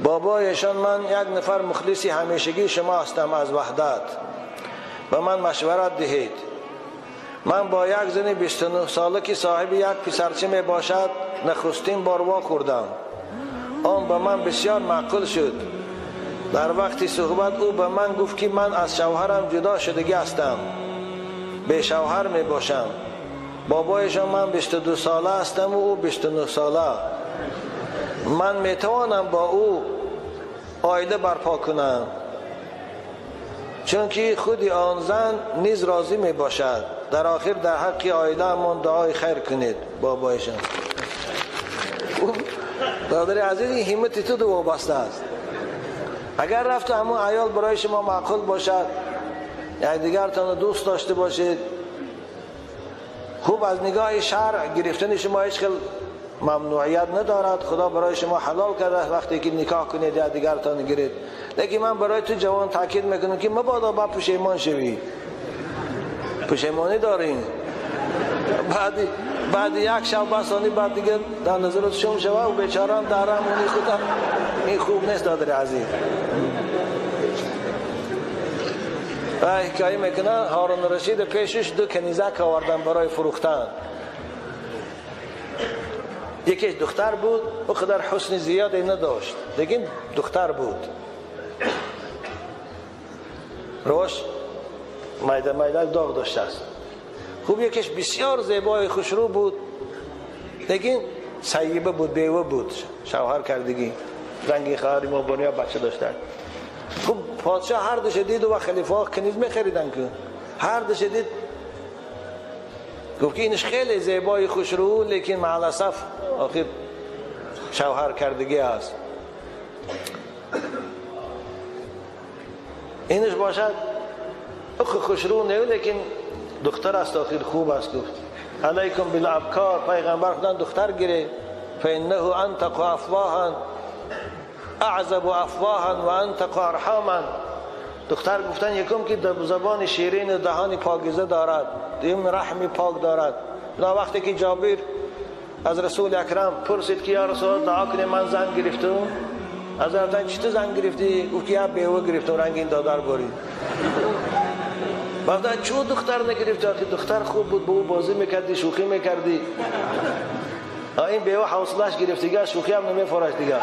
بابایشان من یک نفر مخلصی همیشگی شما هستم از وحدت، به من مشورت دهید. من با یک زن 29 ساله که صاحب یک پسرچه می باشد نخستین بار وا خوردم. آن به من بسیار معقول شد. در وقتی صحبت او به من گفت که من از شوهرم جدا شدگی هستم، به شوهر می باشم. بابایشان من 22 ساله هستم و او 29 ساله. من می توانم با او عائله برپا کنم، چون که خود آن زن نیز راضی می باشد. در آخر در حق عائله من دعای خیر کنید. بابایشان برادر عزیز، این همت تو دو وابسته است. اگر رفت همون عیال برای شما معقول باشد، یک دیگرتان دوست داشته باشید، خوب از نگاه شرع گرفتن شما هیچ خیلی ممنوعیت ندارد. خدا برای شما حلال کرده وقتی که نکاح کنید یا دیگرتان گیرید. لیکن من برای تو جوان تاکید میکنم که مبادا با پشیمان شوی. پشیمانی دارین بعد یک شب بسانی بعد دیگه در نظرت شم شوه و بیچاره هم در همونی خودم. این خوب نیست دادر عزیز. و حکایه میکنن هارون رشید پیشش دو کنیزک آوردن برای فروختن. یکیش دختر بود، او قدر حسن زیادی نداشت، لیکن دختر بود. روش میده میده داغ داشته است. خوب یکیش بسیار زیبای خوشرو بود، لیکن سیبه بود، بیوه بود، شوهر کردگی، رنگی خواهری ما بنیا بچه داشته. خوب پادشاه هر دوش دید و خلیفه ها کنیز میخریدن که هر دوش دید، گفت که اینش خیلی زیبای خوشرو، لیکن مع الاسف آخر شوهر کردگی است. اینش باشد خوشرو نه، لیکن دختر است، آخر خوب است. گفت علیکم بالابکار، پیغمبر خدا دختر گیره، فانه انتق افواها اعذب افواها و انتق ارحاما. دختر گفتن یکم که زبان شیرین و دهان پاکیزه دارد، دیم رحم پاک دارد. لا وقتی که جابر از رسول اکرم پرسید که یا رسول الله دعا کنه من زن گرفتم، از رفتن چطور زن گرفتی؟ گفت که یا بیوه گرفتم، رنگ این دادر برید. بعد چون دختر نگرفتی؟ که دختر خوب بود، با او بازی میکردی، شوخی میکردی. این بیوه حوصله‌اش گرفت دیگه، شوخی هم نمیفرش دیگه.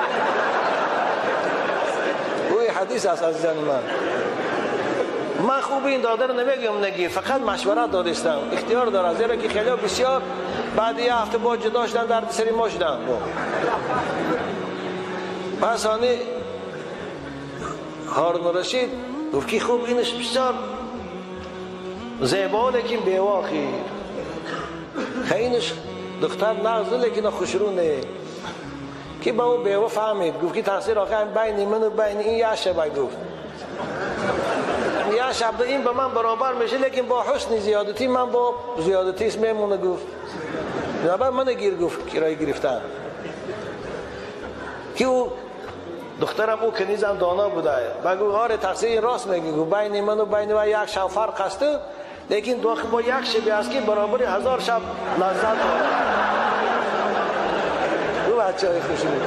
اوی حدیث است عزیزان من. من خوب این داده رو نمیگم نگی، فقط مشورت دادستم، اختیار داره، زیرا که خیلی بسیار بعد یه هفته با جدا شدن، درد سری ما شدن. پس آنی هارون رشید گفت که خوب اینش بسیار زیبا، لیکن بیوه خیر اینش دختر نغزه، لیکن خوشرونه. که با او بیوه فهمید، گفت که تقصیر آخر بین من و بین این یه شبه. گفت یه شب این به من برابر میشه، لیکن با حسن زیادتی من با زیادتی اسم میمونه. گفت برابر من گیر، گفت کرایه گرفتن که او دخترم او کنیزم دانا بوده. و گفت آره تقصیر این راست میگی، گفت بین من و بین و یک شب فرق هست، لیکن با یک شبی است که برابر 1000 شب لذت داره. او بچه های خوشی بود.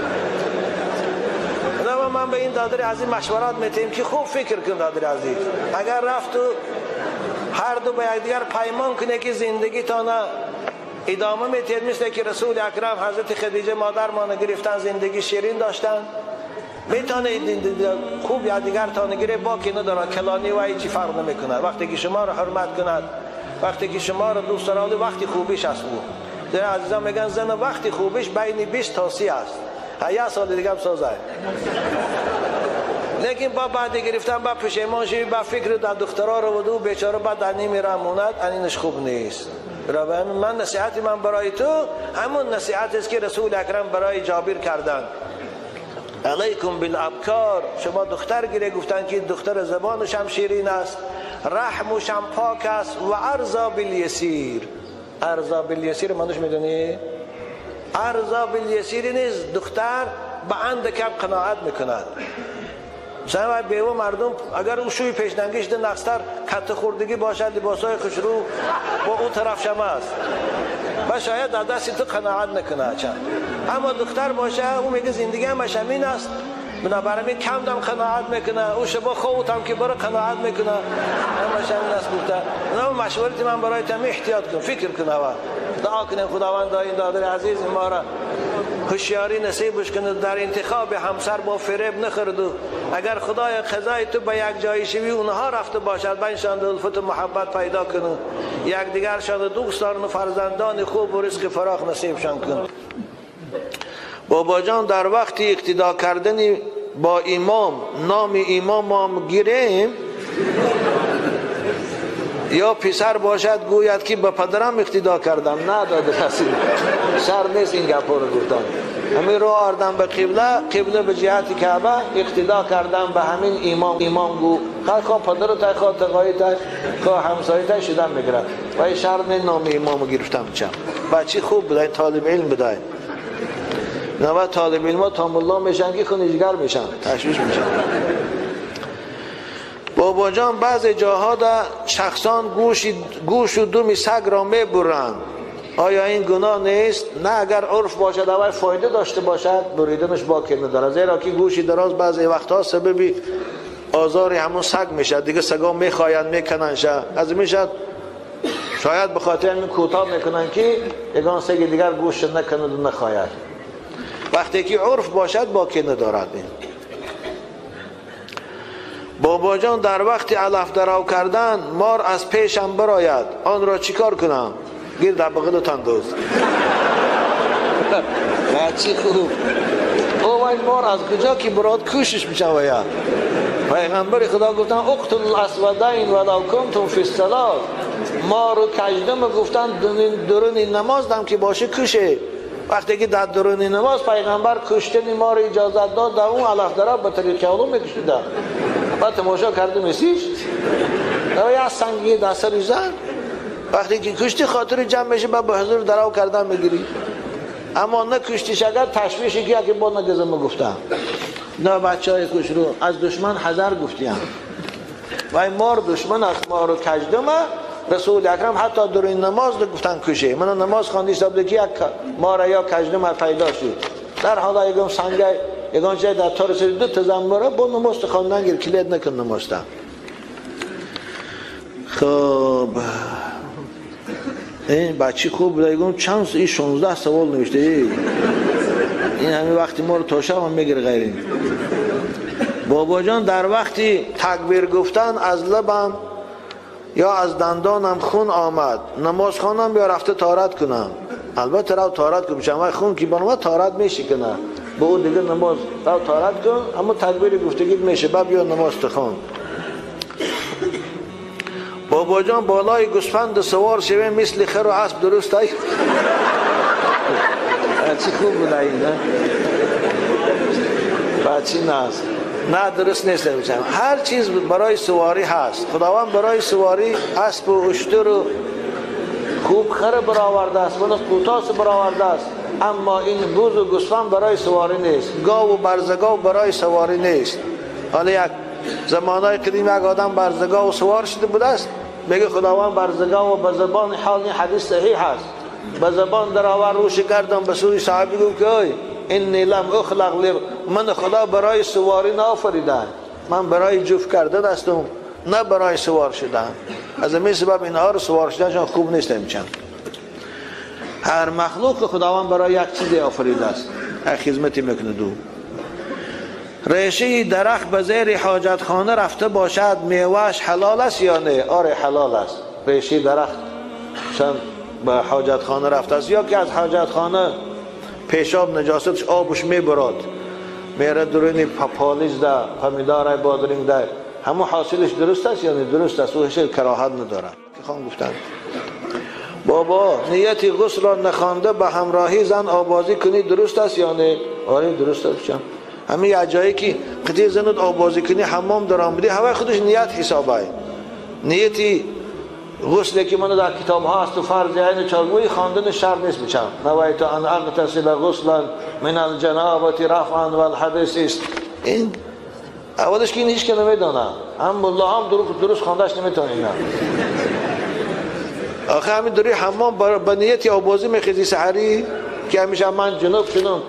من به این دادر عزیز مشورت میتیم که خوب فکر کن دادر عزیز، اگر رفت و هر دو به یکدیگر پیمان کنه که زندگی تانه ادامه میتید، مثل که رسول اکرم حضرت خدیجه مادر ما گرفتن، زندگی شیرین داشتن، میتونه خوب یکدیگر تانه گیره، باکی نداره، کلانی و هیچی فرق نمیکنه. وقتی که شما رو حرمت کند، وقتی که شما رو دوست داره، وقتی خوبیش است. او در عزیزان میگن زن وقتی خوبیش بین 20 تا 30 است، یه سال دیگه هم سازه. لیکن با بعد گرفتن با پشیمان شوی، با فکر در دخترها رو و دو بیچاره بعد در نیمی موند، اینش خوب نیست. من نصیحت من برای تو همون نصیحت است که رسول اکرم برای جابر کردن، علیکم بالابکار. شما دختر گیره، گفتن که دختر زبانش هم شیرین است، رحمش هم پاک است، و ارضا بالیسیر. ارضا بالیسیر منوش میدونی؟ ارضا بالیسیر نیست، دختر به اندک قناعت میکند. مثلا بیوه مردم اگر او شوی پیشنگیش ده نقصتر کت خوردگی باشد، لباسای خوشرو با او طرف شما است و شاید در دست تو قناعت نکنه چند. اما دختر باشه او میگه زندگی همش همین است، بنابراین کم دم قناعت میکنه، او شبا خوتم که برای قناعت میکنه، همش همین است گفته. نه مشورت من برای تم احتیاط کن، فکر کن اول، دعا کنیم خداوند این دادر عزیز ما را هوشیاری نصیبش کنه، در انتخاب همسر با فریب نخورد. اگر خدای قضای تو به یک جایی شوی اونها رفته باشد، بینشان الفت و محبت پیدا کنه، یکدیگرشان دوست دارن و فرزندان خوب و رزق فراخ نصیبشان کن. بابا جان در وقت اقتدا کردن با امام نام امام هم گیریم یا پسر باشد گوید که به پدرم اقتدا کردم، نه داده رسید شر نیست این گپا رو گفتن. همین رو آردم به قبله، قبله به جهت کعبه اقتدا کردم به همین امام، امام گو خواه پدر تای خواه تقایی تای خواه همسایه تای شدن میگرد و این شر نیست نام امام گرفتم. چم بچه خوب بوده، طالب علم بوده، نه طالب علم ها تا ملا میشن که خونیجگر میشن، تشویش میشن. بابا جان بعضی جاها در شخصان گوش و دم سگ را میبرند، آیا این گناه نیست؟ نه، اگر عرف باشد اول فایده داشته باشد بریدنش باکی نداره، زیرا که گوشی دراز بعضی وقتها سبب آزار همون سگ میشه، دیگه سگا میخواین میکنن شه، از میشد شاید به خاطر همین کوتاه میکنن که یگان سگ دیگر گوش نکند و نخواهد. وقتی که عرف باشد باکی ندارد. این بابا جان در وقت علف درو کردن مار از پیشم براید، آن را چیکار کنم؟ گیر در بغل تندوز. بچه خوب او این مار از کجا که براد کوشش میشه. ویا پیغمبر خدا گفتن اقتل الاسودین ولو کنتم فی الصلاه، مار و کژدم گفتن درون نماز دم که باشه کشه. وقتی که در درون نماز پیغمبر کشتن مار اجازت داد، در اون علف درو به طریق علوم میکشیدن. بعد تماشا کرده میسیش در یه سنگی در سر زن، وقتی که کشتی خاطر جمع میشه بعد به حضور درو کردن میگیری، اما نه کشتیش اگر تشویشی که اگه با نگزم گفتم نه بچه های کش رو از دشمن حذر گفتیم و این مار دشمن است، مار رو کژدمه. رسول اکرم حتی در این نماز گفتن کشه، من نماز خواندی حساب که یک مار یا کژدمه پیدا شد، در حالا یکم سنگ یگان جای در تار سری دو تا زنباره با نماز خواندن گیر کلید نکن نماز تا. خب این بچه خوب بوده، یگم چند این 16 سوال نوشته، این همین وقتی ما رو تا شب هم میگیره غیری. بابا جان در وقتی تکبیر گفتن از لبم یا از دندانم خون آمد، نماز خوانم یا رفته طهارت کنم؟ البته رو طهارت کنم، چون خون که بانوما طهارت میشه کنه به اون دیگه نماز رو طهارت کن، اما تکبیر گفتگی میشه بعد بیا نماز تخوان. بابا جان بالای گوسفند سوار شویم مثل خر و اسب درست ای؟ چی خوب بوده این نه؟ بچی نه نه درست نیست. هر چیز برای سواری هست، خداوند برای سواری اسب و اشتر و خوب خر برآورده است، ولس قوتاس برآورده است، اما این بز و گوسفند برای سواری نیست، گاو و برزگاو برای سواری نیست. حالا یک زمانهای قدیم یک آدم برزگاو سوار شده بوده است، میگه خداوند برزگاو به زبان حال، این حدیث صحیح است، به زبان درآور روش کردم به سوی صحابی گفت که ای انی لم اخلق، من خدا برای سواری نآفریدم، من برای جفت کردن هستم نه برای سوار شدن. از این سبب اینها رو سوار شدنشان خوب نیست. میچن هر مخلوق خداوند برای یک چیزی آفریده است، یک خدمتی میکنه. دو ریشه درخت به زیر حاجت خانه رفته باشد میوهش حلال است یا نه؟ آره حلال است. ریشه درخت چون به حاجت خانه رفته است یا که از حاجت خانه پیشاب نجاستش آبش میبرد میره درونی پالیز ده پمیدار بادرنگ ده، همون حاصلش درست است یا نه؟ درست است، او هیچ کراهت نداره. که خان گفتن بابا نیت غسل را نخوانده به همراهی زن آبازی کنی درست است یا نه؟ آره درست است. چم همین یه جایی که قطعی زنت آبازی کنی حمام در آمدی هوای خودش نیت حسابه، نیتی غسل که من در کتاب ها است و فرض عین چارگوی خواندن شرط نیست. میشم نویت ان اغتسل غسلا من الجنابه رفعا والحدث است. این اولش که این هیچ که نمیدانه، هم ملا هم درست خواندهش نمیتونه. اینا آخه همین دوری حمام با نیت آبازی میخیزی سحری که همیشه من جنوب شدم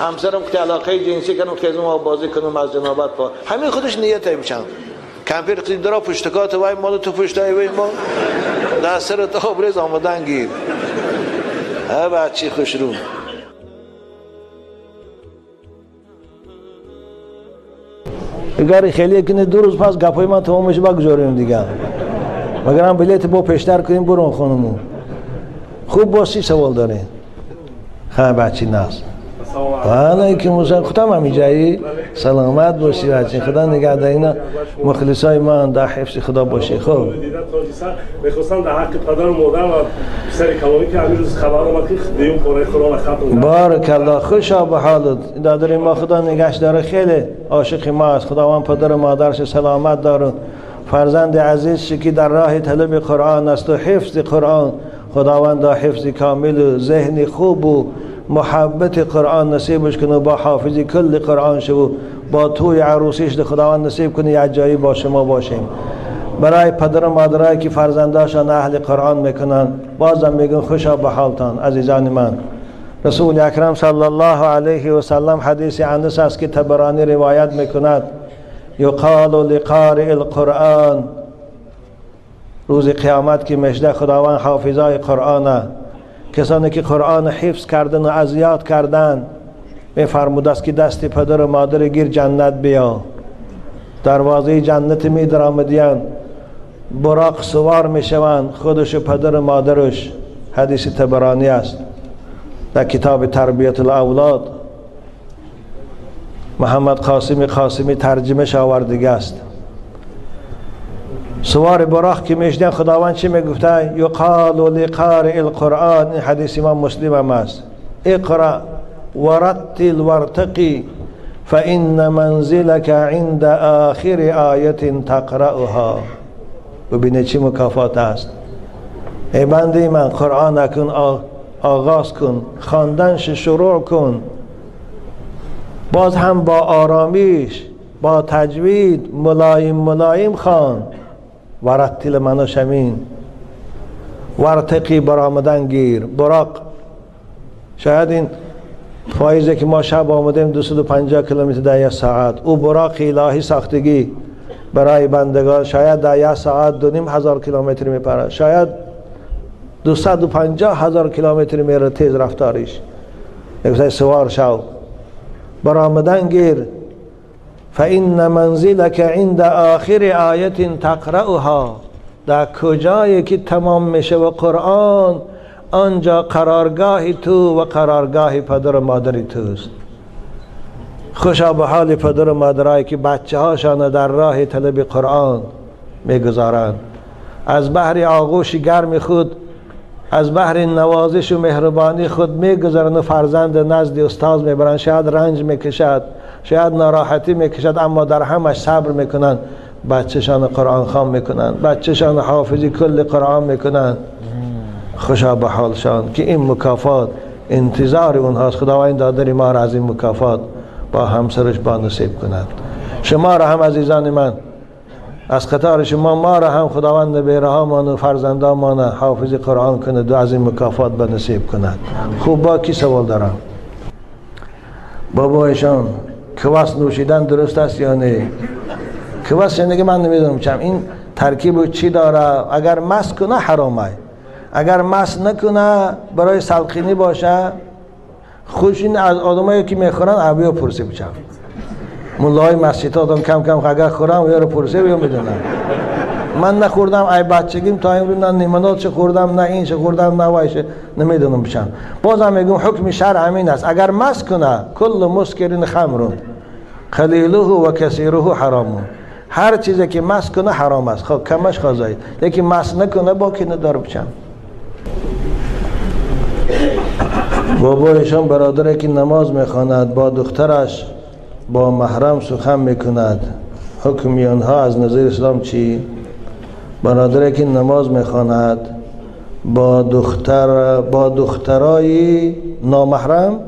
همسرم که علاقه جنسی کنم که از اون بازی کنم از جنابت پا همین خودش نیت میشن کمپیر قید درا پشتکات وای مال تو پشتای وای ما در سر تا آبریز آمدن گیر ها بچی خوش رو. اگر خیلی کنه 2 روز پس گپای من تمام میشه بگذاریم دیگه، مگرم بلیت با پیشتر کنیم برون خانمو. خوب باسی سوال داره. خیلی بچی ناز. علیکم السلام. خودم هم اینجایی. سلامت باشی بچی. خدا نگه داره اینا مخلصای من در حفظ خدا باشی. خب میخواستم در حق پدر و مادر و پسر کلامی که همین روز خبر اومد که دیوم پاره قرآن ختم کرد. بارک الله، خوشا به حالت. دادر ما خدا نگهش داره، خیلی عاشق ما است. خداوند پدر و مادرش سلامت داره. فرزند عزیز که در راه طلب قرآن است و حفظ قرآن، خداوند حفظ کامل و ذهن خوب و محبت قرآن نصیبش کنه، با حافظ کل قرآن شو، با توی عروسیش خداوند نصیب کنه یک جایی با شما باشیم. برای پدر و مادرایی که فرزنداشان اهل قرآن میکنن، بازم میگن خوشا به حالتان عزیزان من. رسول اکرم صلی الله علیه و سلم حدیث انس است که طبرانی روایت میکند، یقال لقارئ القرآن، روز قیامت که مژده خداوند حافظای قرآن، کسانی که قرآن حفظ کردن و از یاد کردن، میفرمود است که دست پدر و مادر گیر جنت بیا. دروازه جنت می درآمدیان، براق سوار میشوند خودش و پدر و مادرش. حدیث طبرانی است در کتاب تربیت الاولاد، محمد قاسم قاسمی ترجمه آوردگی است. سوار براق که میشدن خداوند چی میگفته؟ یقال لقارئ القرآن، این حدیث امام مسلم هم است، اقرأ ورتل وارتقی فإن منزلك عند آخر آیة تقرأها. ببینه چی مکافات است. ای بنده من، قرآن اکن آغاز کن، خواندنش شروع کن، باز هم با آرامیش، با تجوید، ملایم ملایم خوان. ورتل منو شمین، ورتقی برآمدن گیر. براق شاید این فایزه که ما شب آمدیم 250 کیلومتر در یک ساعت، او براق الهی ساختگی برای بندگان شاید در یک ساعت 2500 کیلومتر میپره، شاید 250,000 کیلومتر میره تیز رفتارش. یک سوار شو برآمدن گیر. فإن منزلك عند آخر آیة تقرأها، در کجایی که تمام میشه و قرآن، آنجا قرارگاه تو و قرارگاه پدر و مادر توست. خوشا به حال پدر و مادرایی که بچه هاشان در راه طلب قرآن میگذارند، از بحر آغوش گرم خود، از بحر نوازش و مهربانی خود میگذارند و فرزند نزد استاد میبرند. شاید رنج میکشد، شاید ناراحتی میکشد، اما در همش صبر میکنند، بچهشان قرآن خوان میکنند، بچهشان حافظی کل قرآن میکنند. خوشا به حالشان که این مکافات انتظار اونهاست. خداوند دادر ما را از این مکافات با همسرش با نصیب کند. شما را هم عزیزان من، از قطار شما ما را هم خداوند بیرهامان و فرزندامان حافظ قرآن کند و از این مکافات به نصیب کند. خوب با کی سوال دارم؟ بابایشان کواس نوشیدن درست است یا نه؟ کواس یعنی من نمیدونم چم این ترکیب چی داره. اگر مست کنه حرامه، اگر مست نکنه برای سلقینی باشه. خوش این از آدمایی که میخورن ابیا پرسه بچم، مولای مسجد آدم کم کم اگر خورم یا رو پرسه بیا میدونم. من نخوردم ای بچگیم تا امروز، نه نیمنات چه خوردم، نه این چه خوردم، نه وایشه، نمیدونم بچم. بازم میگم حکم شرع همین است، اگر مست کنه کل مسکرین خمرون قلیله و کثیره حرامون، هر چیزی که مست کنه حرام است، خب کمش خازایی، لیکن مست نکنه با که نداره بچم. بابایشان برادری که نماز میخواند با دخترش با محرم سخن میکند، حکم آنها از نظر اسلام چی؟ برادری که نماز میخواند با دخترای نامحرم،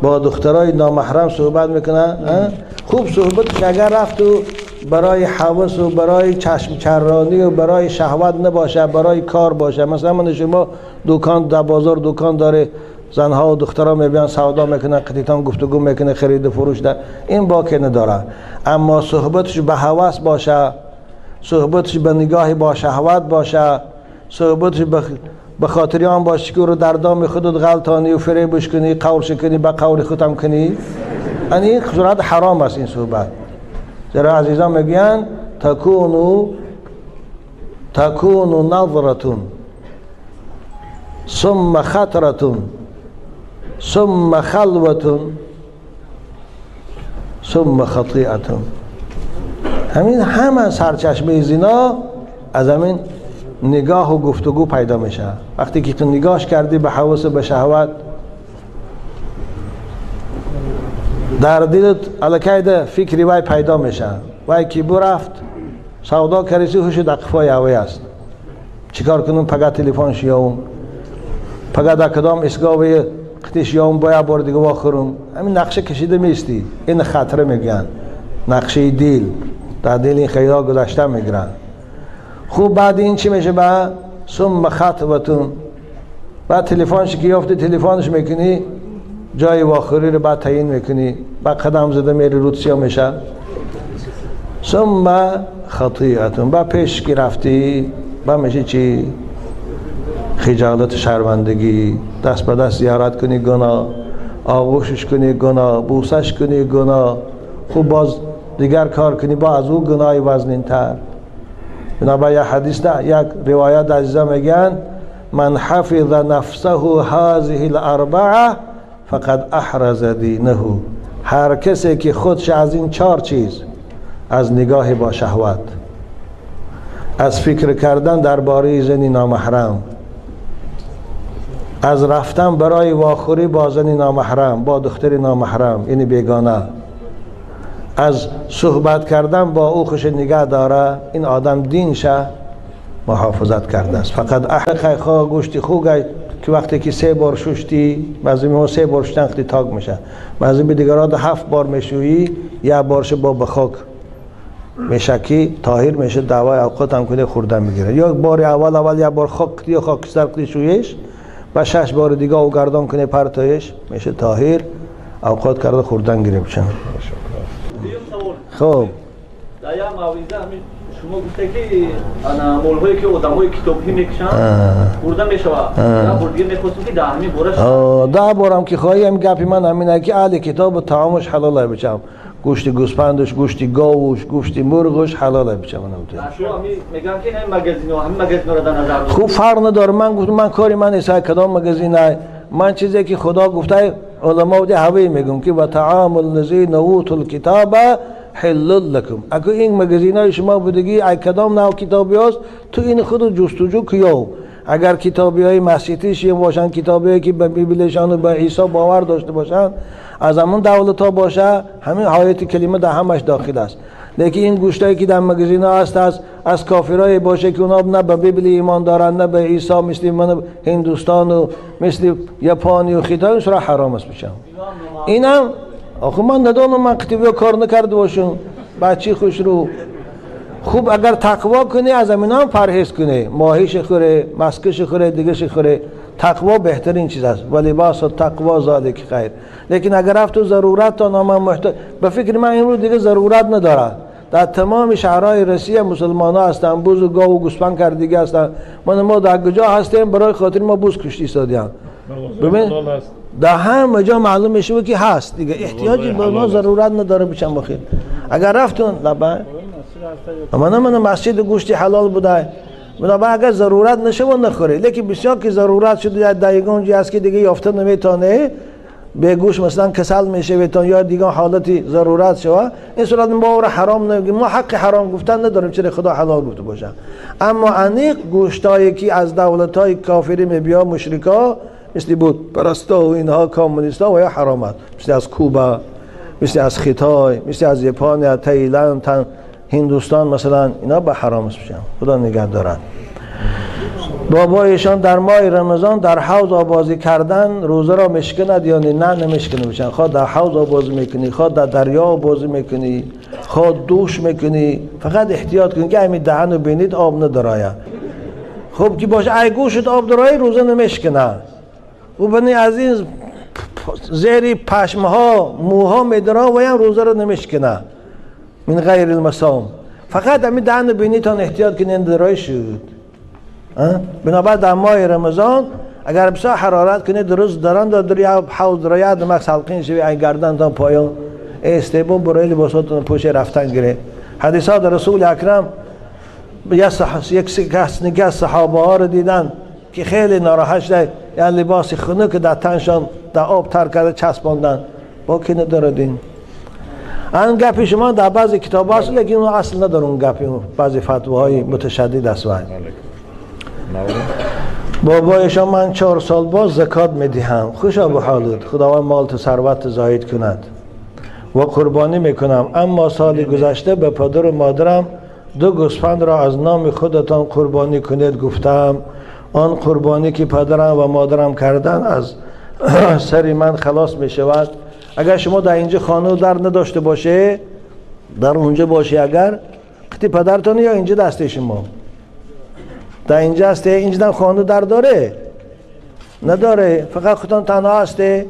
با دخترای نامحرم صحبت میکنه. خوب صحبتش اگر رفت و برای حوس و برای چشم چرانی و برای شهوت نباشه، برای کار باشه. مثلا من شما دکان در بازار دکان داره، زنها و دخترها میبیان سودا میکنن، قطیتان گفتگو میکنه، خرید و فروش ده، این باکی نداره. اما صحبتش به هوس باشه، صحبتش به نگاه با شهوت باشه، صحبتش به خاطر آن باشه که رو در دام خودت غلطانی و فریبش کنی، قورش کنی، به قول خودم کنی، این صورت حرام است این صحبت. زیرا عزیزان میگن تکون نظرة ثم خطرة ثم خلوة ثم خطیئة. همین همه سرچشمه زنا از همین نگاه و گفتگو پیدا میشه. وقتی که تو نگاهش کردی به حواس و به شهوت، در دلت الکایده فکری وای پیدا میشه. وای کی برفت سودا کریسی هوش دقفای اوی است، چیکار کنم؟ پگه تلفن شیام، پگه در کدام اسگاوی قطیش یام باید بار دیگه واخورم. همین نقشه کشیده میستی، این خطره میگن نقشه دیل، در دل این خیال گذشته میگیرن. خوب بعد این چی میشه؟ به ثم خطوتون، بعد تلفنش که یافتی تلفنش میکنی، جای واخوری رو بعد تعیین میکنی، بعد قدم زده میری روتسیا میشه. ثم خطیئتون، بعد پیش که رفتی بعد میشه چی؟ خجالت، شرمندگی، دست به دست زیارت کنی گناه، آغوشش کنی گناه، بوسش کنی گناه، خوب باز دیگر کار کنی با از او گناه وزنین تر. بنابراین یک حدیث نه، یک روایت عزیزا میگن من حفظ نفسه هذه الاربعه فقد احرز دینه. هر کسی که خودش از این چهار چیز، از نگاه با شهوت، از فکر کردن درباره زنی نامحرم، از رفتن برای واخوری با زن نامحرم، با دختر نامحرم یعنی بیگانه، از صحبت کردن با او خوش نگه داره، این آدم دینش محافظت کرده است. فقط احرق خواه گوشتی خوگ که وقتی که 3 بار ششتی، بعضی میگن 3 بار ششتن خیلی تاک میشه، بعضی به دیگران 7 بار میشویی، یک بارش با بخاک میشه که طاهر میشه، دوای اوقات هم کنه خوردن میگیره. یا بار اول یک بار خاک یا خاکستر کنی شویش و 6 بار دیگه او گردان کنه پرتایش میشه طاهر، اوقات کرده خوردن گیره بچن. خب در یک موعظه همین شما گفته که مولهایی که آدمای کتابی میکشن خورده میشود. ده بار دیگه میخواستم که ده همین بارش 10 بارم که خواهی هم گپی من همینه که اهل کتاب طعامش حلاله بچم، گوشت گوسفندش، گوشت گاوش، گوشت مرغش حلاله بچم. شما میگن که این مگزینا، همین مگزینا رو در نظر بگیر. خوب فرق نداره. من گفتم من کاری من نیست کدام مگزینه، من چیزی که خدا گفته علما بوده هوی میگم که و طعام الذین اوتوا الکتاب حل لکم. اگه این مگزینای شما بودگی ای کدام نوع کتابی هست تو این خود جستجو کیو. اگر کتابی های مسیحیش باشن، کتابی که به بیبلشان و به عیسی باور داشته باشن، از همون دولت ها باشه، همین حایت کلمه در همش داخل است. لیکن این گوشتایی که در مگزین ها هست از کافرای باشه که اونا نه به بیبل ایمان دارن نه به عیسی، مثل من هندوستان و مثل یاپانی و خیتای سرا حرام است بشم. اینم آخه من ندانم، من قطبی کار نکرده باشم بچی خوش رو. خوب اگر تقوا کنی از همینا هم پرهیز کنی، ماهیش خوره، مسکش خوره، دیگهش خوره، تقوا بهترین چیز است. و لباس تقوا ذالک خیر. لیکن اگر رفت و ضرورت تا نام محتاج، به فکر من امروز دیگه ضرورت نداره. در تمام شهرهای روسیه مسلمان ها هستن، بز و گاو و گوسفند کردگی هستن. ما در کجا هستیم برای خاطر ما بز کشتی ایستادیم. ببین در همه جا معلوم میشه که هست دیگه، احتیاجی به ما ضرورت نداره بچم بخیر. اگر رفتون لبا من مسجد گوشتی حلال بوده، بنابراین اگر ضرورت نشه و نخوره. لیکن بسیار که ضرورت شده در یگان جای است که دیگه یافته نمیتونه، به گوش مثلا کسل میشه و یا دیگه حالتی ضرورت شوه، این صورت ما رو حرام نمیگیم. ما حق حرام گفتن نداریم، چرا خدا حلال گفته باشه. اما انیق گوشتایی که از دولت‌های کافری میبیا، مشرکا، مثل بود پرستا و اینها، کمونیستا و یا حرام است، مثل از کوبا، مثل از خیتای، مثل از ژاپن، تایلند، هندوستان مثلا، اینا به حرام است بشن. خدا نگه دارد. بابایشان در ماه رمضان در حوض آبازی کردن روزه را مشکند یا نه؟ نمیشکنه بشن. خواه در حوض آبازی میکنی، خواه در دریا آبازی میکنی، خواه دوش میکنی، فقط احتیاط کنی که همین دهن رو بینید آب ندارایه. خب که باشه ای گوشت آب دارای روزه نمیشکنه. او بنی از این زیر پشم ها موها میداره و هم روزه رو نمیشکنه من غیر المسام. فقط همین دهن بینیتان احتیاط کنین درای شد. بنابر در ماه رمضان اگر بسیار حرارت کنید درست دران در یک حوض درایت دمک سلقین شوی ای گردن تا پایان استیبو برای لباساتون پوشه رفتن گیره. حدیثات رسول اکرم یک کس نگه صحابه ها رو دیدن که خیلی ناراحت شده، یعنی لباس خنک در تنشان در آب تر کرده چسباندن با که نداره دین. آن گپی شما در بعضی کتاب هست لیکن اون اصل نداره، اون گپی بعضی فتواهای متشدد است. بابایشان من 4 سال باز زکات میدهم، خوشا به حالت، خداوند مال تو ثروت زاید کند و قربانی میکنم. اما سال گذشته به پدر و مادرم 2 گوسفند را از نام خودتان قربانی کنید گفتم. آن قربانی که پدرم و مادرم کردن از سر من خلاص می شود. اگر شما در اینجا خانه و در نداشته باشه، در اونجا باشه، اگر قطعی پدرتون یا اینجا دسته شما در اینجا هسته، اینجا خانه در داره نداره، فقط خودتان تنها هسته،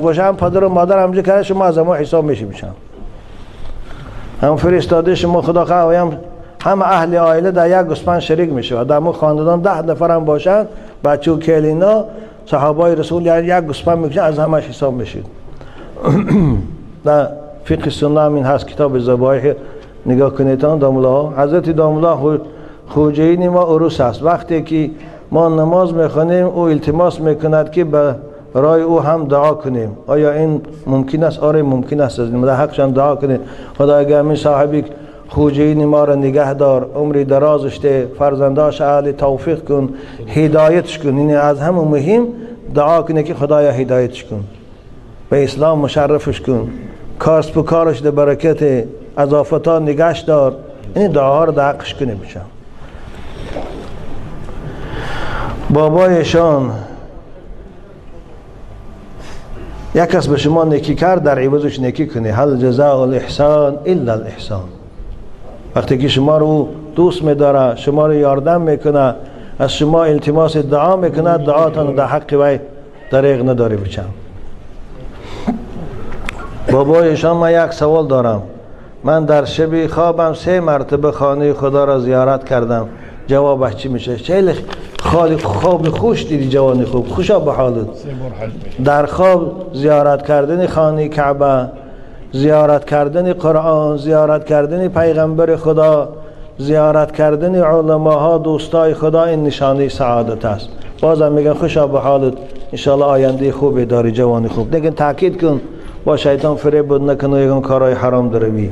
باشه هم پدر و مادر همجا کرده شما از ما حساب میشه میشن، هم فرستاده شما خدا خواه هم اهل عائله در یک گوسفند شریک میشه و در ما خاندان 10 نفر هم باشن بچه و کلینا صحابای رسول یک گوسفند میکشن از همش حساب میشید. در فقه سنه هم این هست، کتاب ذبایح نگاه کنیتان داملا حضرت داملا خوجه‌ای ما عروس است. وقتی که ما نماز میخوانیم او التماس میکند که به رای او هم دعا کنیم. آیا این ممکن است؟ آره ممکن است. از در حقشان دعا کنیم. خدا اگر می صاحبی خوجه‌ای ما را نگه دار، عمری درازش ده، فرزنداش اهل توفیق کن، هدایتش کن. این از همه مهم دعا کنه که خدایا هدایتش کن، به اسلام مشرفش کن، کارس به کارش ده برکت، از آفتا نگهش دار. این دعا رو در حقش کنه بچم. بابایشان یک کس به شما نیکی کرد در عوضش نیکی کنی. هل جزاء الاحسان الا الاحسان. وقتی که شما رو دوست میداره، شما رو یاردم میکنه، از شما التماس دعا میکنه، دعاتان در حق وی دریغ نداری بچم. بابایشان من یک سوال دارم. من در شب خوابم 3 مرتبه خانه خدا را زیارت کردم، جوابش چی میشه؟ خیلی خواب خوش دیدی جوانی خوب، خوشا به حالت. در خواب زیارت کردن خانه کعبه، زیارت کردن قرآن، زیارت کردن پیغمبر خدا، زیارت کردن علماها دوستای خدا، این نشانه سعادت است. بازم میگن خوشا به حالت، انشالله آینده خوبی داری جوانی خوب. لیکن تاکید کن با شیطان فریب نکنه یکم کارهای حرام دروی.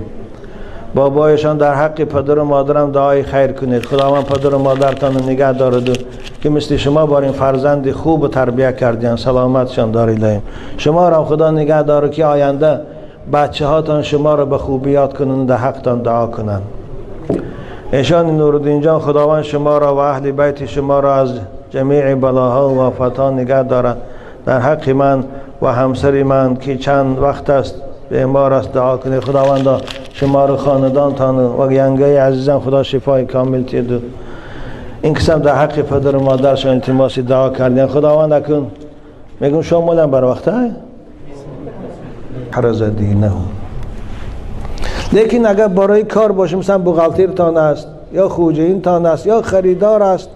بابایشان در حق پدر و مادرم دعای خیر کنید. خداوند پدر و مادرتان رو نگه دارد که مثل شما بار این فرزند خوب و تربیه کردین، سلامتشان دارید. شما را خدا نگه داره که آینده بچه هاتان شما را به خوبی یاد کنند و در حقتان دعا کنند. ایشان نورالدین جان خداوند شما را و اهل بیت شما را از جمیع بلاها و آفتها نگه دارد. در حق من و همسر من که چند وقت است بیمار است دعا کنید. خداوند شما رو خاندانتان و ینگه عزیزم خدا شفای کامل تید. این قسم در حق پدر و مادرشان التماس دعا کردین. خداوند اکن میگم شما مولم بر وقت های حرز دینه. لیکن اگر برای کار باشه، مثلا بغلتیرتان است یا خوجهینتان است یا خریدار است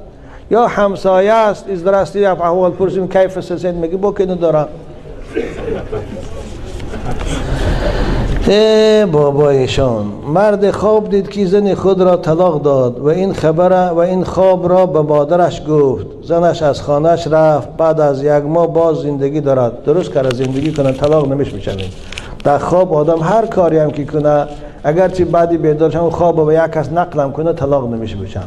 یا همسایه است، از درستی احوال پرسیم کیف سسین، میگه با که ندارم. ای بابایشان مرد خواب دید که زن خود را طلاق داد و این خبر و این خواب را به مادرش گفت. زنش از خانهش رفت، بعد از 1 ماه باز زندگی دارد. درست کرد زندگی کنه، طلاق نمیش میشوید. در خواب آدم هر کاری هم که کنه، اگرچه بعدی بیدار شم خواب به یک کس نقلم کنه طلاق نمیشه بشم.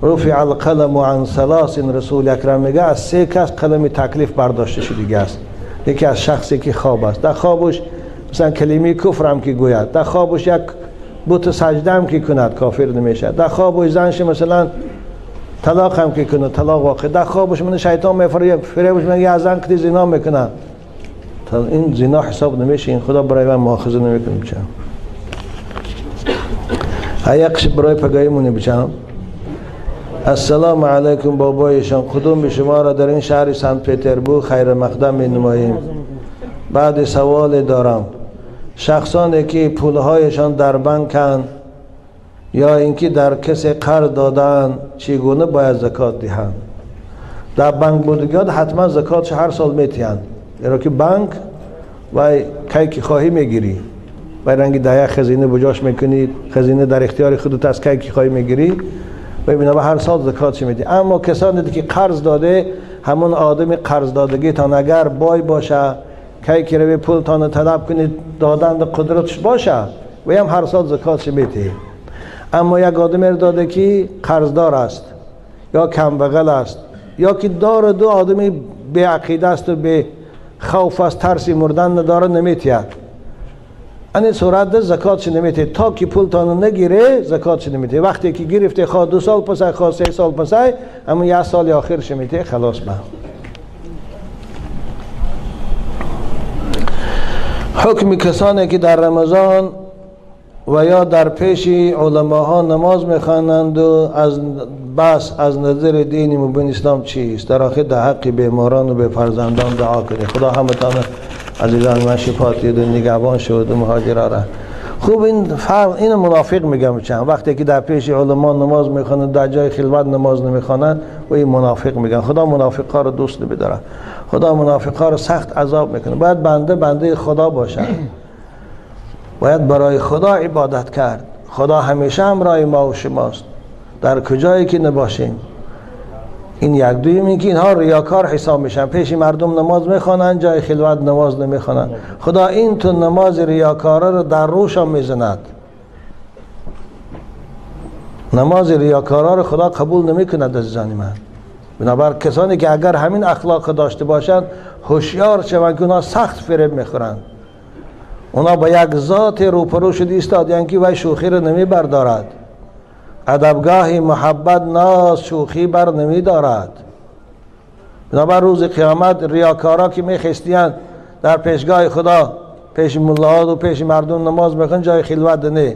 رفع القلم عن ثلاث، رسول اکرم میگه از 3 کس قلم تکلیف برداشته شده دیگه است. یکی از شخصی که خواب است، در خوابش مثلا کلمه کفر هم که گوید، در خوابش یک بت سجده هم که کند کافر نمیشه، در خوابش زنش مثلا طلاق هم که کنه طلاق واقع، در خوابش من شیطان میفریبش میگه از زن که زنا میکنه، این زنا حساب نمیشه، این خدا برای من مؤاخذه نمیکنه بچم. ایقش برای پگایمونه بچم. السلام علیکم بابایشان، قدوم شما را در این شهر سنت پتربورگ خیر مقدم می نماییم. بعد سوال دارم، شخصانی که پولهایشان در بانکند یا اینکه در کسی قرض دادن چگونه باید زکات دهند؟ در بانک بودگیاد حتما زکاتش هر سال میتیند، زیرا که بانک و کی که خواهی میگیری و رنگ ده خزینه بجاش میکنید، خزینه در اختیار خودت است، کی که خواهی میگیری و بنابر هر سال زکاتش میدی. اما کسانی که قرض داده، همون آدم قرض دادگی تان اگر بای باشه، کی که روی پولتان طلب کنید دادن قدرتش باشه و هم هر سال زکاتش میدی. اما یک آدم داده که قرضدار است یا کم بغل است یا که دار دو آدمی بی عقیده است و بی خوف است، ترسی مردن نداره، نمیتید. این صورت زکاتش نمیتید تا که پولتان نگیره، زکاتش نمیتید. وقتی که گرفته خواه 2 سال پس، خواه 3 سال پس، اما 1 سال آخرش میتید، خلاص. به حکم کسانی که در رمضان و یا در پیش علماها نماز میخوانند و از بس از نظر دین مبین اسلام چیست؟ در آخر در حق بیماران و به فرزندان دعا کنید. خدا همتان عزیزان من شفا دهد و نگهبان شود و مهاجرا را. خوب این فرق، این منافق میگم چند وقتی که در پیش علما نماز میخوانند در جای خلوت نماز نمیخوانند و این منافق میگن. خدا منافقا رو دوست نمیداره، خدا منافقا رو سخت عذاب میکنه. باید بنده بنده خدا باشه، باید برای خدا عبادت کرد. خدا همیشه همراه ما و شماست در کجایی که نباشیم. این یک. دویم این که اینها ریاکار حساب میشن، پیش مردم نماز میخوانند، جای خلوت نماز نمیخوانند. خدا این تو نماز ریاکاره رو در روشان میزند. نماز ریاکاره رو خدا قبول نمیکند عزیزان من. بنابر کسانی که اگر همین اخلاق داشته باشند هوشیار شوند که اونا سخت فریب میخورند. اونا با یک ذات روپرو شده ایستادند که وی شوخی رو نمی بردارد. ادبگاه محبت ناز شوخی بر نمی دارد. بنابر روز قیامت ریاکارا که میخستیند در پیشگاه خدا، پیش ملاها و پیش مردم نماز میخوند، جای خلوت نه،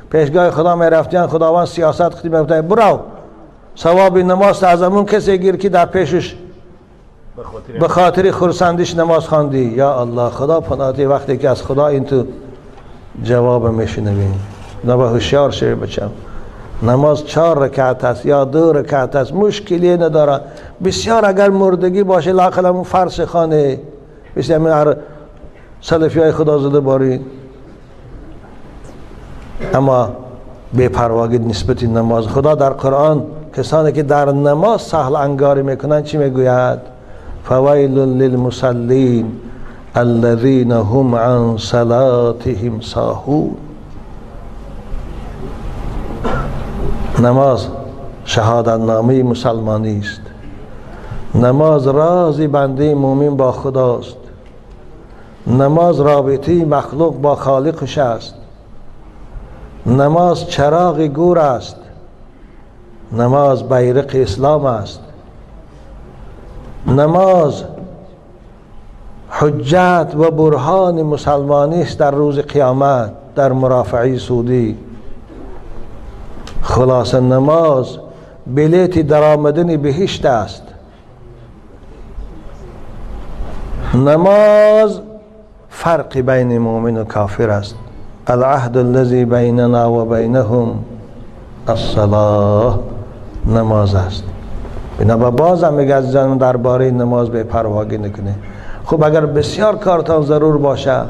پیشگاه خدا میرفتیند، خداوند سیاست خودی میگفت برو ثواب نماز از همون کسی گیر که در پیشش به خاطر خرسندیش نماز خواندی. یا الله، خدا پناهی وقتی که از خدا این تو جواب میشنویم. نبا هوشیار شوی بچم. نماز 4 رکعت است یا 2 رکعت است، مشکلی نداره. بسیار اگر مردگی باشه لااقل همون فرض خانه، بسیار همین سلفی های خدا زده بارین. اما بی پرواگی نسبت نماز. خدا در قرآن کسانی که در نماز سهل انگاری میکنن چی میگوید؟ فویل للمصلین الذین هم عن صلاتهم ساهون. نماز شهادتنامه مسلمانی است. نماز راز بنده مومن با خداست. نماز رابطه مخلوق با خالقش است. نماز چراغ گور است. نماز بیرق اسلام است. نماز حجت و برهان مسلمانی است در روز قیامت در مرافعه سودی. خلاص نماز بلیت درآمدن بهشت است. نماز فرق بین مؤمن و کافر است. العهد الذی بیننا و بینهم الصلاة، نماز است. بنابر بازم میگه عزیزان درباره نماز به پرواگی نکنه. خب اگر بسیار کارتان ضرور باشه،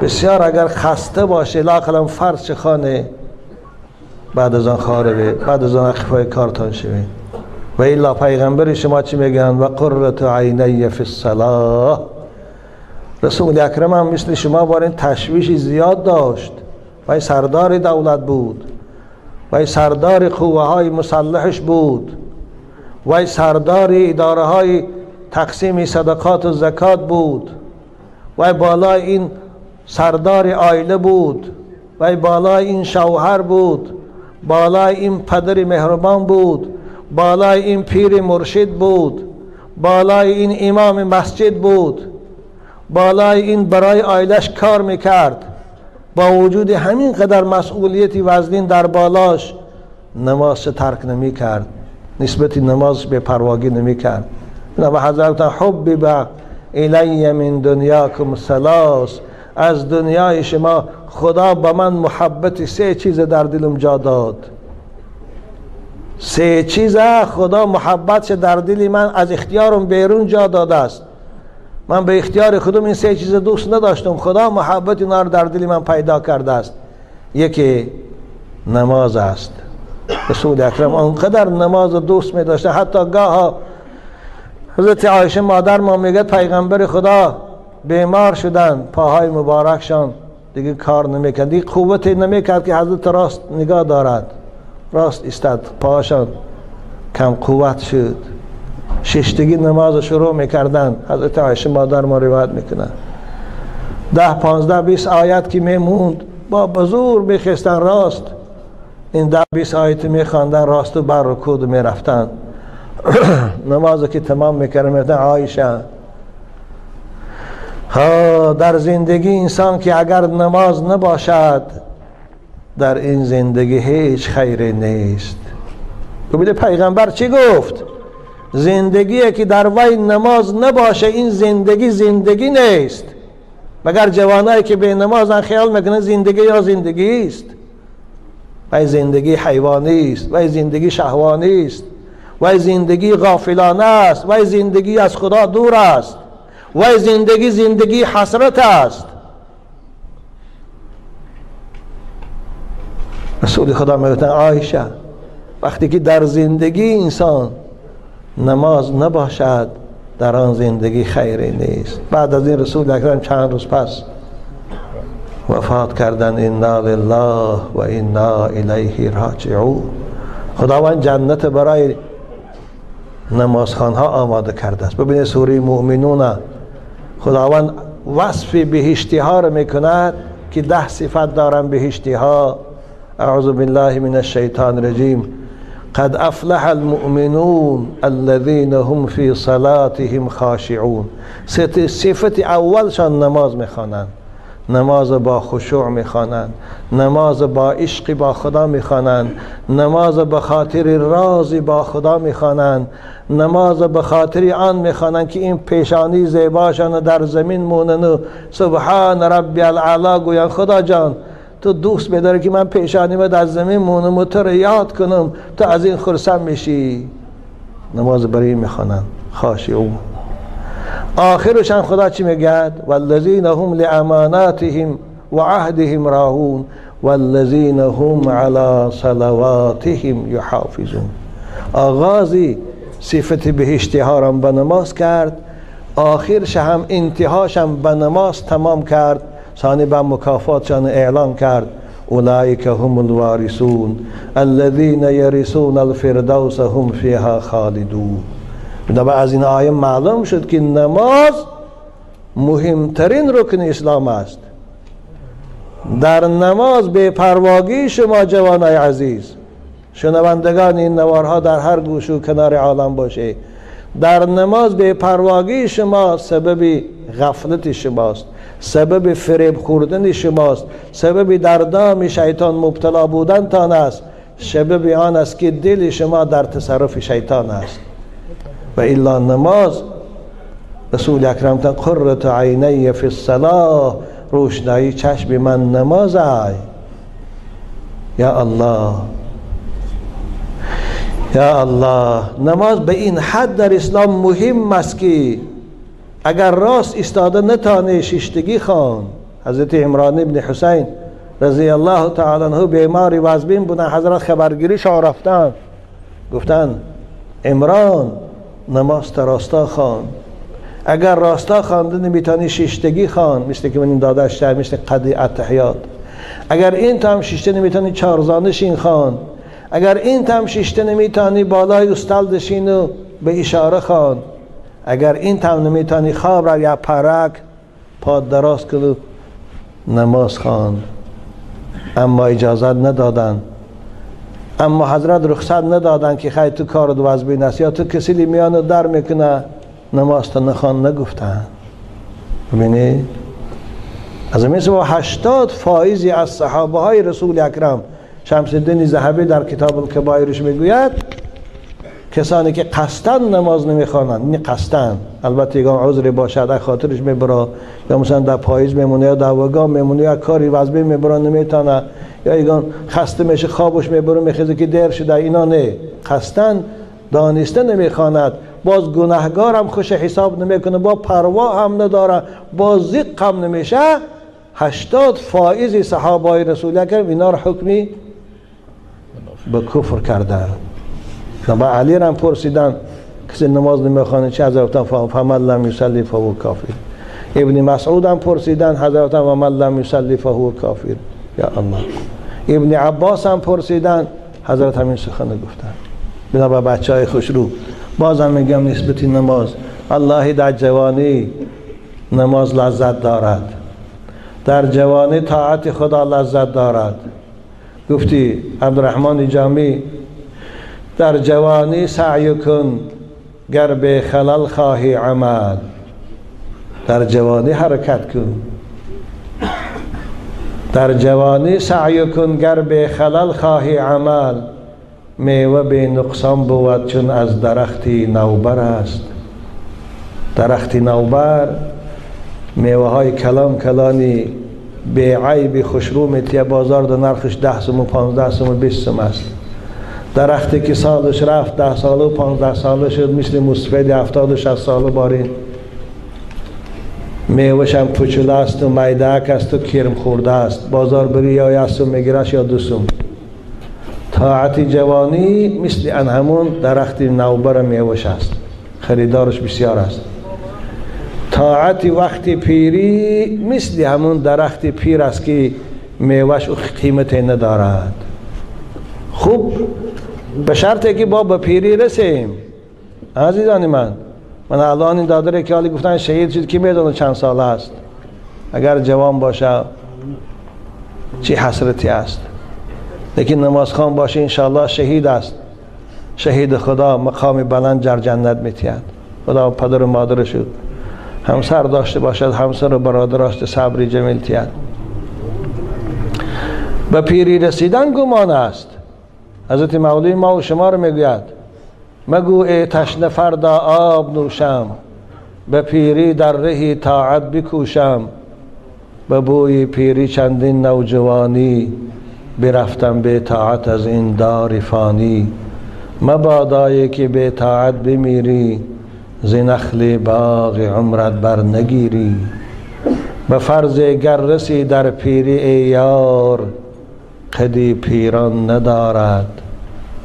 بسیار اگر خسته باشه، لااقل فرض خانه، بعد از آن خاربه، بعد از آن اخفای کارتان شوه. و الا پیغمبر شما چی میگن؟ و قرة عینی فی الصلاة. رسول اکرم هم مثل شما بار این تشویش زیاد داشت. و سردار دولت بود، و سردار قوه های مسلحش بود، و سردار اداره های تقسیم صدقات و زکات بود، و بالای این سردار عائله بود، و بالای این شوهر بود، بالای این پدر مهربان بود، بالای این پیر مرشد بود، بالای این امام مسجد بود، بالای این برای عائلش کار میکرد. با وجود همین قدر مسئولیتی وزنین در بالاش نماز ترک نمی کرد. نسبت نماز به پرواگی نمیکرد. و حضرت حبب الی من دنیاکم ثلاث، از دنیای شما خدا به من محبت سه چیز در دلم جا داد. سه چیز خدا محبت در دل من از اختیارم بیرون جا داده است. من به اختیار خودم این سه چیز دوست نداشتم، خدا محبت اینا رو در دل من پیدا کرده است. یکی نماز است. رسول اکرم آنقدر نماز دوست می داشته، حتی گاه حضرت عایشه مادر ما میگه پیغمبر خدا بیمار شدن، پاهای مبارکشان دیگه کار نمیکرد، دیگه قوت نمیکرد که حضرت راست نگاه دارد، راست ایستاد، پاهاشان کم قوت شد، ششتگی نماز شروع میکردن. حضرت عایشه مادر ما روایت میکنن 10 15 20 آیت که میموند با بزور میخستن راست، این 10 20 آیت میخواندن راست و بر رکود میرفتن. نماز که تمام میکردن میگفتن عایشه ها، در زندگی انسان که اگر نماز نباشد در این زندگی هیچ خیری نیست. ببینید پیغمبر چی گفت؟ زندگی که در وی نماز نباشه این زندگی زندگی نیست. مگر جوانایی که به نمازن خیال میکنه زندگی یا زندگی است؟ وی زندگی حیوانی است، وی زندگی شهوانی است، وی زندگی غافلانه است، وی زندگی از خدا دور است، وی زندگی زندگی حسرت است. رسول خدا میگفتن عایشه وقتی که در زندگی انسان نماز نباشد در آن زندگی خیری نیست. بعد از این رسول اکرم چند روز پس وفات کردن. انا لله و انا الیه راجعون. خداوند جنت برای نمازخوانها آماده کرده است. ببینید سوره مؤمنون خداوند وصف بهشتی ها را میکند که 10 صفت دارن بهشتی ها. اعوذ بالله من الشیطان الرجیم. قد افلح المؤمنون الذين هم في صلاتهم خاشعون. صفت اولشان نماز میخوانند، نماز با خشوع میخوانند، نماز با عشق با خدا میخوانند، نماز به خاطر راضی با خدا میخوانند، نماز به خاطر آن میخوانند که این پیشانی زیباشان در زمین مونن و سبحان ربی الاعلی گویند خدا جان تو دوست بداری که من پیشانیمو در زمین مونم و تو رو یاد کنم، تو از این خرسند میشی. نماز برای میخوانند خاشعون. آخرش هم خدا چی میگه؟ والذین هم لاماناتهم وعهدهم راهون والذین هم علی صلواتهم یحافظون. آغازی صفت بهشتی ها را به نماز کرد، آخرش هم انتهاش هم به نماز تمام کرد، ثانی به مکافاتشان اعلان کرد اولئک هم الوارثون الذین یرثون الفردوس هم فیها خالدون. از این آیه معلوم شد که نماز مهمترین رکن اسلام است. در نماز بے پرواگی شما جوانای عزیز شنوندگان این نوارها در هر گوش و کنار عالم باشه، در نماز بے پرواگی شما سبب غفلت شماست، سبب فریب خوردن شماست، سبب در دام شیطان مبتلا بودن تان است، سبب آن است که دل شما در تصرف شیطان است. و الا نماز رسول اکرم تن قرة عینی فی الصلاة، روشنایی چشم من نماز ای. یا الله یا الله، نماز به این حد در اسلام مهم است که اگر راست ایستاده نتانه شیشتگی خوان. حضرت عمران ابن حسین رضی الله تعالی عنه بیماری وزبین بودن، حضرت خبرگیری شان رفتن، گفتن عمران نماز راستا خوان، اگر راستا خوانده نمیتونی شیشتگی خوان، مثل که من این داداش مثل قدی التحیات. اگر این تا هم شیشته نمیتونی چارزانه شین خوان، اگر این تا هم شیشته نمیتونی بالای استال شین و به اشاره خوان، اگر این تا هم نمیتونی خواب را یا پرک پاد دراز کن و نماز خوان. اما اجازت ندادن، اما حضرت رخصت ندادن که خیلی تو کار وزبین است یا تو کسی میانو در میکنه نماز تا نخوان، نگفتن. ببینید از این سبب 80 فایزی از صحابه های رسول اکرم، شمس الدین ذهبی در کتاب الکبایرش میگوید کسانی که قصداً نماز نمیخوانند، نه قصداً، البته یگان عذری باشد از خاطرش میبره، یا مثلا در پاییز میمونه یا در وگا میمونه یا کاری وظیفه میبره نمیتونه، یا یگان خسته میشه خوابش میبره میخیزه که دیر شده، اینا نه، قصداً دانسته نمیخواند، باز گناهگارم خوش حساب نمیکنه، با پروا هم نداره، با ضیق هم نمیشه. 80 فائز صحابه رسول اکرم اینا رو حکمی به کفر کردن. با علی را هم پرسیدن کسی نماز نمیخوانه چه، حضرت فمن لم یصلی فهو کافر. ابن مسعود هم پرسیدن، حضرت ومن لم یصلی فهو کافر. یا الله. ابن عباس هم پرسیدن، حضرت همین سخن گفتن. بنا بچه های خوشرو، بازم میگم نسبت نماز، الله در جوانی نماز لذت دارد، در جوانی طاعت خدا لذت دارد. گفتی عبدالرحمن جامی در جوانی سعی کن گر به خلل خواهی عمل، در جوانی حرکت کن، در جوانی سعی کن گر به خلل خواهی عمل، میوه به نقصان بود چون از درختی نوبر است. درختی نوبر میوه های کلان کلانی به عیب خوشرو میتیه، بازار در نرخش 10 سوم و 15 سوم و 20 سوم است. درختی که سالش رفت 10 ساله و 15 ساله شد، مثل مستفید 70 و 60 ساله بارین، میوهش هم پوچوله است و میدک است و کرم خورده است، بازار بری یا 1 سوم میگیرش یا 2 سوم. طاعت جوانی مثل ان همون درخت نوبر میوهش است، خریدارش بسیار است. طاعت وقت پیری مثل همون درخت پیر است که میوهش قیمت ندارد. خوب به شرطی که با به پیری رسیم. عزیزان من، من الان این دادره که حالی گفتن شهید شد که میدونه چند ساله است، اگر جوان باشه چی حسرتی است، لیکن نمازخوان باشه انشاءالله شهید است. شهید خدا مقام بلند در جنت میتید. خدا پدر و مادر شد همسر داشته باشد، همسر و برادراش صبری جمیل تید. به پیری رسیدن گمان است. حضرت مولوی ما و شما رو میگوید مگو ای تشنه فردا آب نوشم، به پیری در رهی طاعت بکوشم، به بوی پیری چندین نوجوانی، برفتم به طاعت از این دار فانی، مبادایی که به طاعت بمیری، ز نخل باغ عمرت بر نگیری، به فرض گر رسی در پیری ای یار، قدی پیران ندارد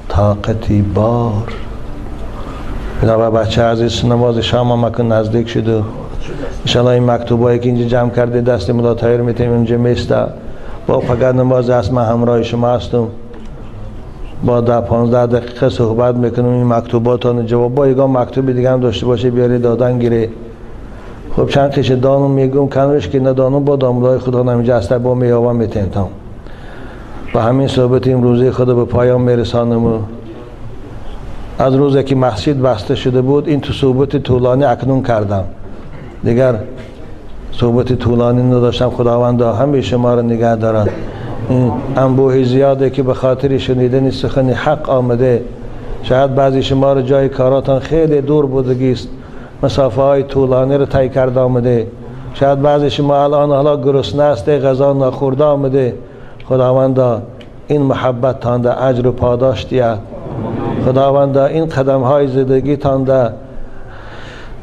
طاقتی بار. بنابرای بچه عزیز نماز شام هم مکن نزدیک شد و انشاءالله این مکتوبایی که اینجا جمع کرده دست ملا طاهر میتیم اینجا میسته. با فقط نماز است، من همراه شما هستم، با 10-15 دقیقه صحبت میکنم، این مکتوباتان جواب با یگان مکتوب دیگه هم داشته باشه بیاری دادن گیره. خب چند قیش دانم میگم کنارش که ندانم با داملای خدا نمیجا هسته با میابم میتیم. با همین صحبت امروزی خدا به پایان میرسانم. و از روزی که مسجد بسته شده بود این تو صحبت طولانی اکنون کردم، دیگر صحبت طولانی نداشتم. خداوند همه شما را نگه دارد. این انبوه زیاده که به خاطر شنیدن سخن حق آمده، شاید بعضی شما را جای کاراتان خیلی دور بودگی است، مسافه های طولانی را طی کرده آمده، شاید بعضی شما الان حالا گرسنه است، غذا نخورده آمده. خداوندا این محبت تان ده اجر و پاداش دهد. خداوندا این قدم های زندگی تان ده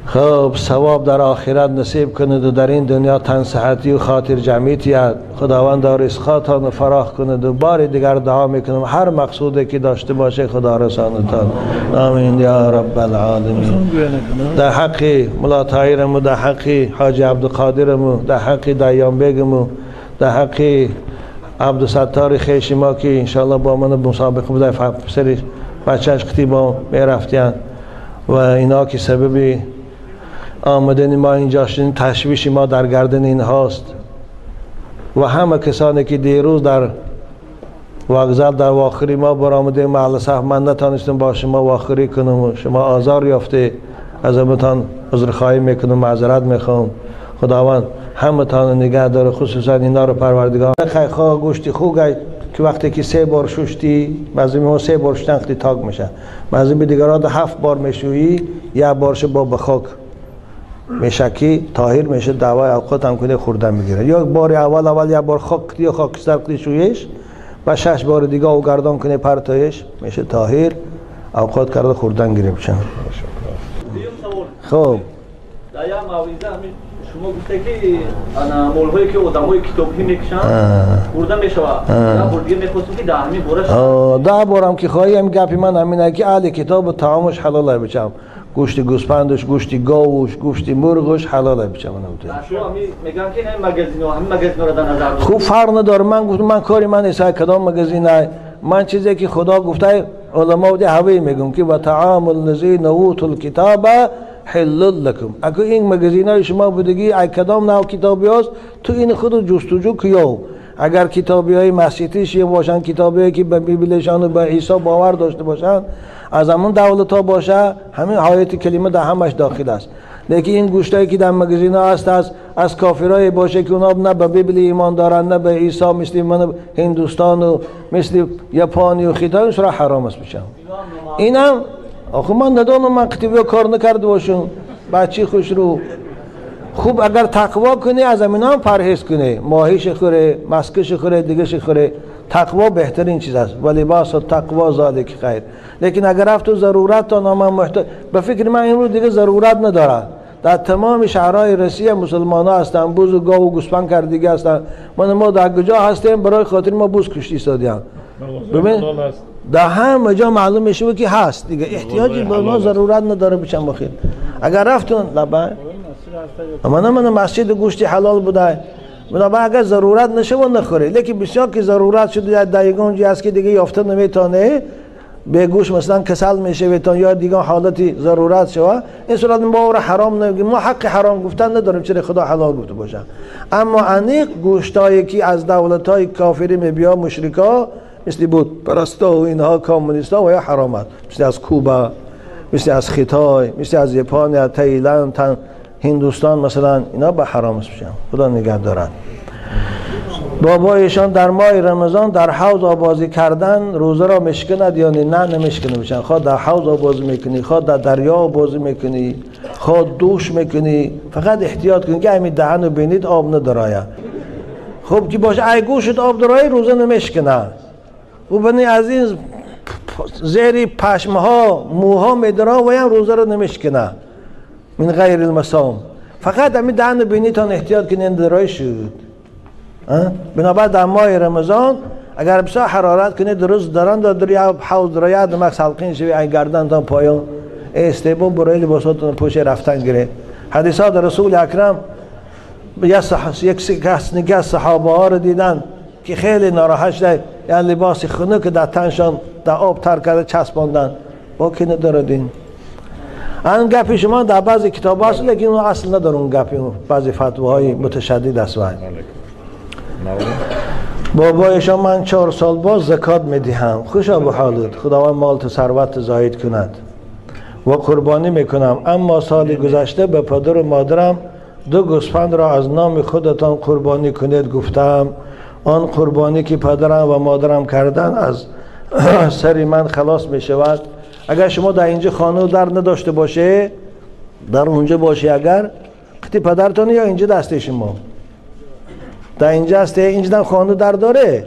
خب ثواب در آخرت نصیب کند و در این دنیا تن صحتی و خاطر جمعی تید. خداوند رزقاتان فراخ کند و بار دیگر دعا میکنم هر مقصودی که داشته باشه خدا رسانتان. آمین یا رب العالمین. در حق ملا طاهرم، در حق حاجی عبدالقادرم، در حق دیان بیگم، در حق عبدالستار خیش ما که انشاءالله با من مسابقه بوده، پسر بچهش قطی با میرفتیان و اینا که سبب آمدن ما اینجا شدن، تشویش ما در گردن این هاست و همه کسانی که دیروز در وگزل در واخری ما برآمده محل صف، من نتانستم با شما واخری کنم و شما آزار یافته، از همتان عذرخواهی میکنم، معذرت میخوام. خداوند همتان نگه داره، خصوصا اینا رو پروردگار. خیخواه گوشتی خوگ که وقتی که 3 بار ششتی، بعضی میگن 3 بار شستن خیلی تاک میشه، بعضی دیگران 7 بار میشویی، 1 بارش با بخاک میشه که طاهر میشه، دوای اوقات هم کنه خوردن میگیره. یا بار اول 1 بار خاک یا خاکستر کنی شویش و 6 بار دیگه او گردان کنه پرتایش میشه طاهر، اوقات کرده خوردن گیره بچن. خب شما گفته که انا مول‌هایی که آدمای کتابی میکشن خورده میشود. 10 بار دیگه میخواستم که 10 بارش 10 بارم که خواهی هم گپی من همینه که اهل کتاب طعامش حلاله بچم، گوشت گوسفندش، گوشت گاوش، گوشت مرغش حلاله بچم. شما میگن که این مگزینا هم مگزینا رو در نظر خوب فرق نداره. من گفتم من کاری من نیست کدام مگزینه، من چیزی که خدا گفته علما بوده هوی میگم که و طعام الذین اوتوا الکتاب حل لکم. اگه این مگزینای شما بودگی ای کدام نوع کتابی هست تو این خود جستجو کیو. اگر کتابی های مسیحیش باشن، کتابی که به بیبلشان و به عیسی باور داشته باشن، از همون دولت ها باشه، همین حیات کلمه در همش داخل است. لیکن این گوشتایی که در مگزینا هست از کافرای باشه که اونا نه به بیبل ایمان دارن نه به عیسی، مثل من هندوستان و مثل یاپانی و خیتای را حرام است بشن. اینم آخه من ندانم، من قطعی کار نکرده باشم بچه خوش رو. خوب اگر تقوا کنی از اینا هم پرهیز کنی، ماهیش خوره، مسکش خوره، دیگهش خوره، تقوا بهترین چیز است. ولی لباس تقوا ذالک خیر. لیکن اگر رفت و ضرورت تا من محتاج، به فکر من امروز دیگه ضرورت نداره. در تمام شهرهای روسیه مسلمان ها هستن، بز و گاو و گوسفند کردگی هستن. ما در کجا هستیم برای خاطر ما بز کشتی ایستادیم. ببین در همه جا معلوم میشه که هست دیگه، احتیاجی به ما ضرورت نداره بچم بخیر. اگر رفتون لبا اما نه من مسجد گوشتی حلال بوده، بنابراین اگر ضرورت نشه و نخوره. لیکن بسیار که ضرورت شده در یگان جای هست که دیگه یافته نمیتونه، به گوش مثلا کسل میشه بهتون یا دیگه حالتی ضرورت شوه، این صورت ما را حرام نمیگیم. ما حق حرام گفتن نداریم، چرا خدا حلال گفته باشه. اما انیق گوشتایی که از دولت‌های کافری میبیا، مشرکا، مثل بود پرستا و اینها، کمونیستا و یا حرام است. مثل از کوبا، مثل از خیتای، مثل از ژاپن، تایلند، هندوستان مثلا، اینا به حرام است بشن. خدا نگه دارد. بابایشان در ماه رمضان در حوض آبازی کردن روزه را مشکند یا نه؟ نمیشکنه بشن. خواه در حوض آبازی میکنی، خواه در دریا آبازی میکنی، خواه دوش میکنی، فقط احتیاط کنی که همین دهن رو بینید آب ندارایه. خب که باشه ای گوشت آب درای روزه نمیشکنه. و بنی از این زیر پشمه ها موها میدرا و هم روزه رو نمیشکنه من غیر المسام. فقط همین دهن رو بینید تا احتیاط کنین درای شد. بنابراین در ماه رمضان اگر بسیار حرارت کنید درست دران در یا حوض در یا دماغ سالقین شوی این گردن تا پایان استیبو برای لباساتون پوشه رفتن گیره. حدیثات رسول اکرم یک کس نگه صحابه ها رو دیدن که خیلی ناراحت شده، یعنی لباس خنک در تنشان در آب تر کرده چسباندن، با که نداره دین. آن گپی شما در بعضی کتاب هست، لیکن اون اصل نداره. اون گپی بعضی فتواهای متشدد است. بابایشان من 4 سال باز زکات میدهم. خوشا به حالت، خداوند مال تو ثروت زاید کند و قربانی میکنم. اما سال گذشته به پدر و مادرم 2 گوسفند را از نام خودتان قربانی کنید گفتم. آن قربانی که پدرم و مادرم کردن از سر من خلاص میشود. اگر شما در اینجا خانه و در نداشته باشه، در اونجا باشه، اگر قطعی پدرتان یا اینجا دسته شما در اینجا هسته، اینجا خانه در داره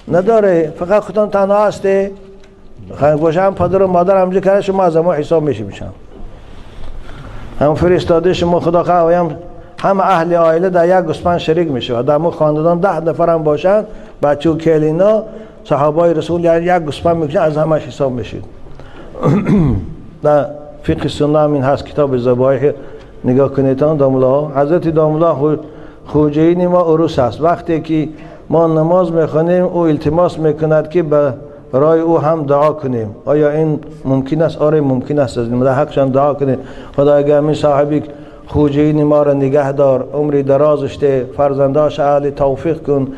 نداره، فقط خودتان تنها هسته، باشه هم پدر و مادر همجا کرده، شما از ما حساب میشه میشن هم فرستاده شما خدا خواه هم اهل عائله در یک گوسفند شریک میشه و در ما خاندان 10 نفر هم باشن، بچه و کلینا صحابای رسول یک گوسفند میکشن، از همش حساب میشید. در فقه سنه هم این هست، کتاب ذبایح نگاه کنید داملا. حضرت داملا خوجه‌ای ما عروس است. وقتی که ما نماز میخوانیم او التماس میکند که به رای او هم دعا کنیم. آیا این ممکن است؟ آره ممکن است. از در حقشان دعا کنیم. خدا اگر همین صاحبی خوجه‌ای ما را نگه دار، عمری درازش ده، فرزنداش اهل توفیق کن.